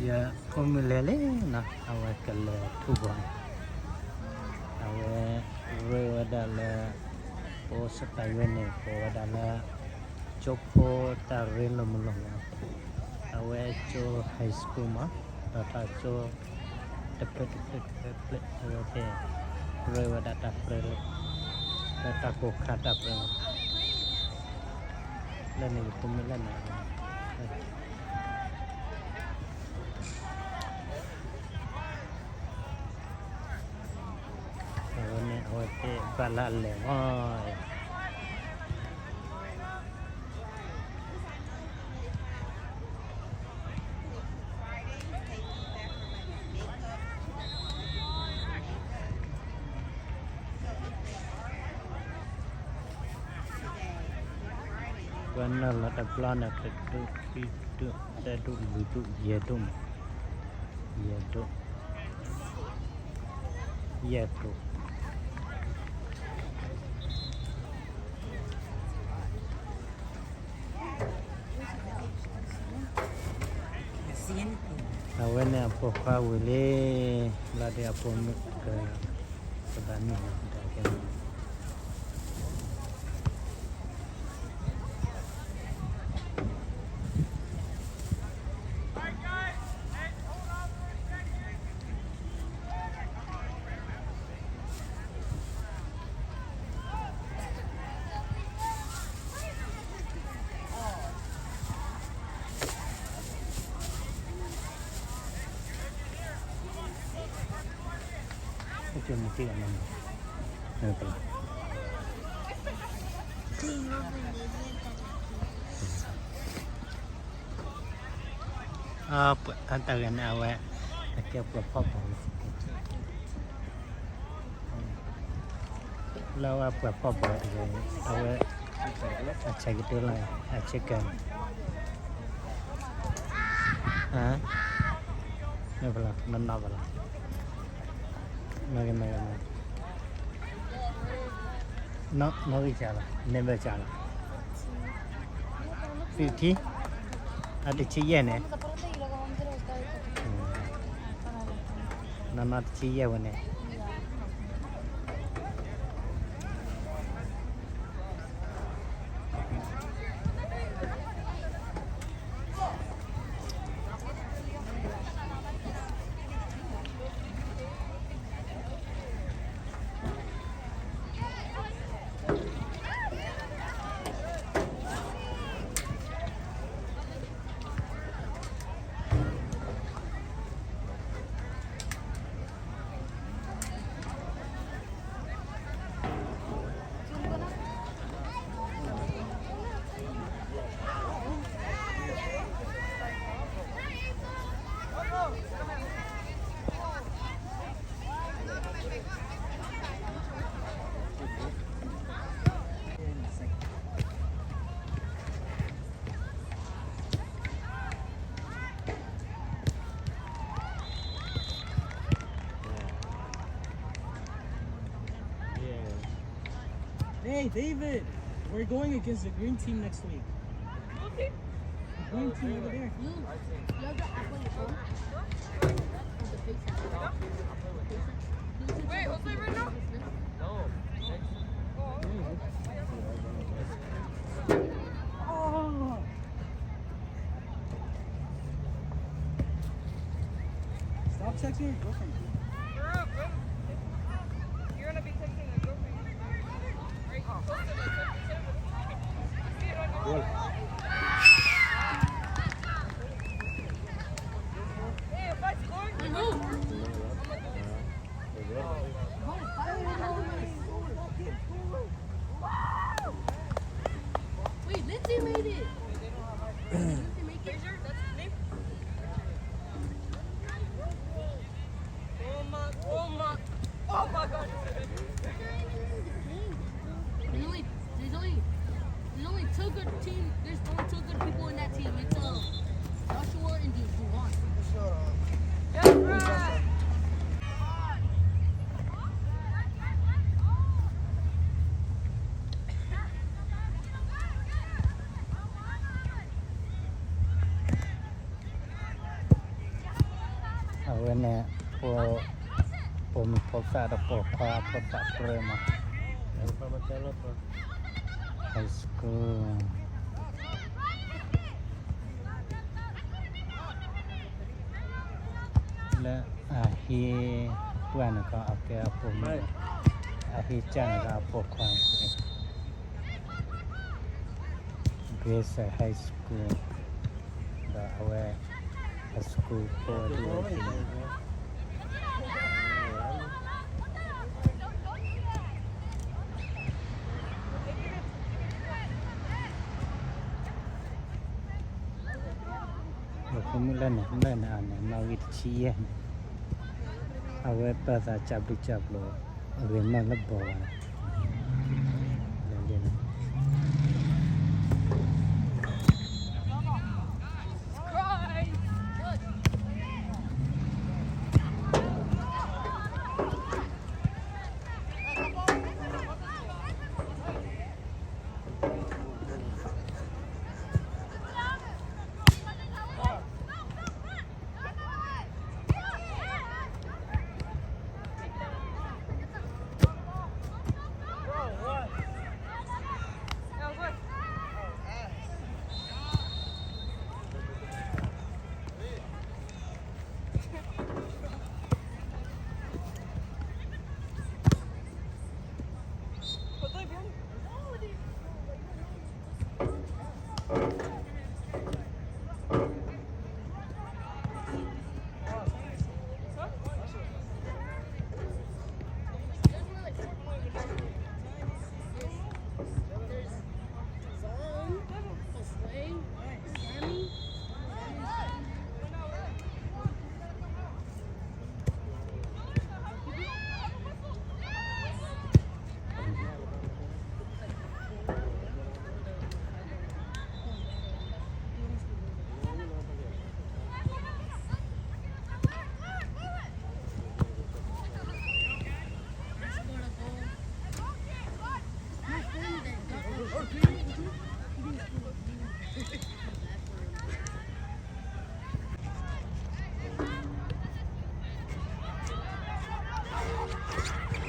ယဖိမုၣ်လဲၤလံနီၤ, အဝဲကလဲၤထူၣ်ဘီၣ်န့ၣ်, အဝဲရ့ဝဲဒၣ်လၢ ပအိၣ်စတၢ်ယွဲန့ၣ် ကိးဝဲဒၣ်လၢ ကၠိဖိတၢ်ရ့လိာ်မုာ်လိာ်လီၤ. အဝဲကၠိ high school မး, ဒီးတၢ်ကၠိ တဖျၢၣ်တဖျၢၣ်တဖျၢၣ်တဖျၢၣ် အဝဲသ့ၣ်ရ့ဝဲဒၣ်တၢ်ပြၢလၢ လၢတၢ်ကိၢ်ခါတၢ်ပြၢလီၤ. လၢန့ၣ်ယဖိမုၣ်လၢန့ၣ် အဝဲန့ၣ် အဝဲသ့ၣ်ဘၣ်လၢအလဲၤမး. ပှၤနုာ်လီၤတဘျီန့ၣ် တဒူၣ် ခံဒူၣ် သၢဒူၣ် လွံၢ်ဒူၣ် ယဲၢ်ဒူၣ်မး, ယဲၢ်ဒူၣ်, ယဲၢ်ဒူၣ်. အဝဲန့ၣ်အဖိခွါဝံၤလံ, လီၤဒုးအဖိမုၣ်က ကဘၣ်နုာ်လီၤဒၣ်ကဲန့ၣ် အတၢ်ဂၤန့ၣ် အဝဲ အကဲပှၤဖီၣ်ဘီၣ် လၢအဝဲပှၤဖီၣ်ဘီၣ်တဂၤန့ၣ် အဝဲ အဆဲးကတၢၢ်လီၤ အဆ့ကၤန့ၣ် မ့ၢ်ပလီၤ နီၢ်နီၢ်ပလီၤ မ့ၢ်ဂ့ၤ မ့ၢ်ဂ့ၤ နီၢ်ဂံၢ်စှၤလီၤ နဲၣ်ဘၢၣ်စှၤလီၤ fifty အတဆံယဲၢ်န့ၣ် နီၢ်နီၢ်တဆံယဲၢ်ဝဲန့ၣ် Hey, David, we're going against the green team next week. Green team over there. Wait, Jose right now? Oh. Stop texting your girlfriend. You're gonna be texting your girlfriend. Wait, Lindsay made it. Lindsay make it? Oh my, oh my, oh my God. There's only, there's only, there's only two good teams. အဝဲန့ၣ် ပိာ်မုၣ်ဖိသၣ်ဒီးပိာ်ခွါဖိသၣ်ပြၢမး high school လၢအဟံးပှၢ်န့ၣ်ကီး အကဲအပိာ်မုၣ်, အဟံးကၢ်န့ၣ်ကီးအပိာ်ခွါ, Grace High School ဒီးအဝဲအ school ဖိဒ်ဝဲန့ၣ် ဖိမုၣ်လၢန့ၣ် လၢန့ၣ်အန့ၣ် နီၣ်ဂံၢ်တဆံယဲၢ်န့ၣ် အဝဲပာ်သးကၢ်ဘျုးကၢ်ဖျိး အဂ့ၤမးလၢဘီၤဘၣ်န့ၣ်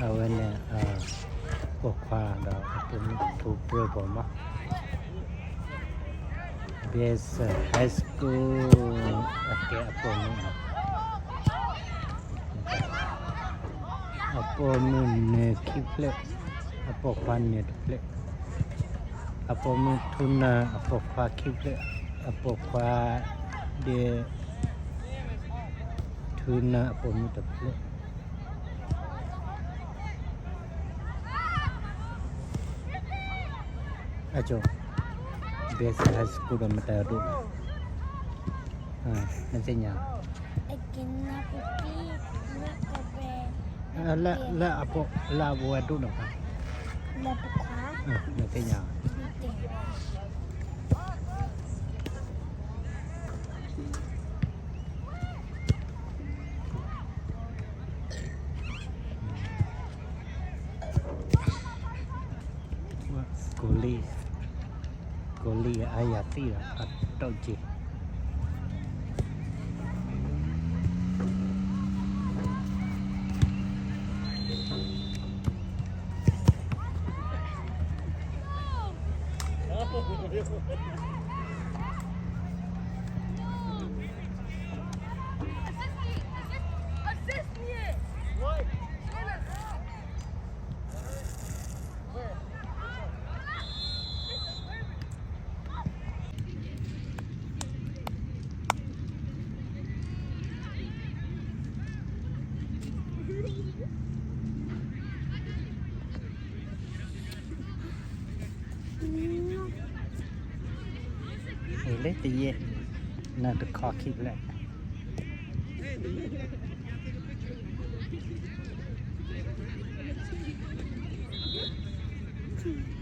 အဝဲန့ၣ် ပိာ်ခွါဒီးအပိာ်မုၣ်ထူပြၢဘီမး Bayside High School အကဲအပိာ်မုၣ်န့ၣ် အပိာ်မုၣ်နၢၤခံဖျၢၣ်, အပိာ်ခွါနၢၤတဖျၢၣ်, အပိာ်မုၣ်ထူနၢၤ အပိာ်ခွါခံဖျၢၣ်, အပိာ်ခွါဒဲး ထူနၢၤအပိာ်မုၣ်တဖျၢၣ်. အကၠိ Bayside High School ဒီးမတၤဒိၣ်, မသ့ၣ်ညါ, လၢအပိာ် လၢအဝဲဒိၣ်န့ၣ်, မသ့ၣ်ညါ. ကိးလံ, ကိးလံအါယၤသံဒီး အတီၢ်က့ၤ လၢတယဲၢ် နတခီခံဖျၢၣ်. အ